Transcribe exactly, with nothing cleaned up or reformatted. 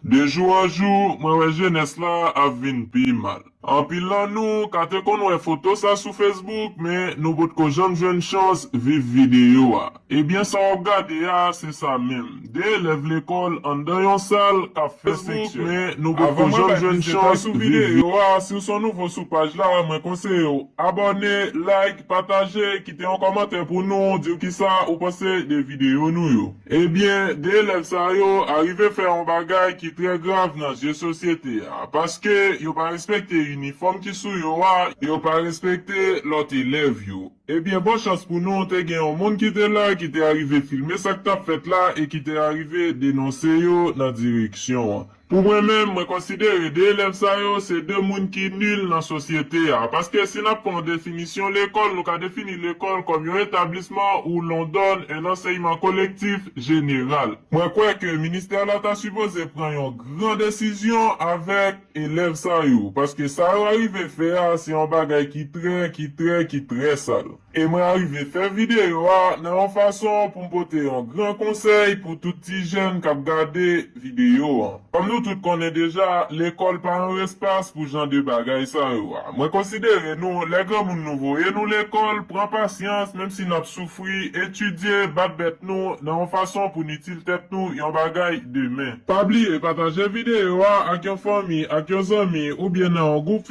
De jou an jou, mwen wè jenès la ap vin pi mal. Anpil nan nou ka te konn wè foto sa sou Facebook, men nou potko janm jwenn chans viv videyo a. Ebyen, sa w ap gade a, se sa menm. De elèv lekòl anndan yon sal k ap fè seksyon. Men nou potko janm jwenn chans viv videyo a. Si w se yon nouvo sou paj la, mwen konseye w abòne, like, pataje, kite yon kòmantè pou nou, di w kisa ou panse de videyo nou yo. Ebyen, de elèv sa yo arive fè yon bagay ki trè grav nan je sosyete a, paske yo pa respekte inifòm ki sou yo a, yo pa respekte lòt elèv yo. Ebyen, bon chans pou nou, te gen yon moun ki te la, ki te arive filme sa k t ap fèt la e ki te arive denonse yo nan direksyon an. Pou mwen menm, mwen konsidere de elèv sa yo se de moun ki nil nan sosyete a. Paske si n ap pran definisyon lekòl, nou ka defini lekòl kòm yon etablisman ou l'on donne un enseignement collectif général. Mwen kwè ke ministè la ta sipoze pran yon gran desizyon avèk elèv sa yo. Paske sa yo arive fè a, se yon bagay ki trè, ki trè, ki trè sal. E mwen arive fè videyo a nan yon fason pou m pote yon gran konsèy pou tout ti jèn k ap gade videyo an. Kòm nou tout konnen deja, lekòl pa yon espas pou jan de bagay sa yo a. Mwen konsidere nou, lè granmoun nou voye nou lekòl, pran pasyans, menm si n ap soufri, etidye, bat bèt nou nan yon fason pou n itil tèt nou yon bagay demen. Pa bliye pataje videyo a ak yon fanmi, ak yon zanmi, oubyen nan yon gwoup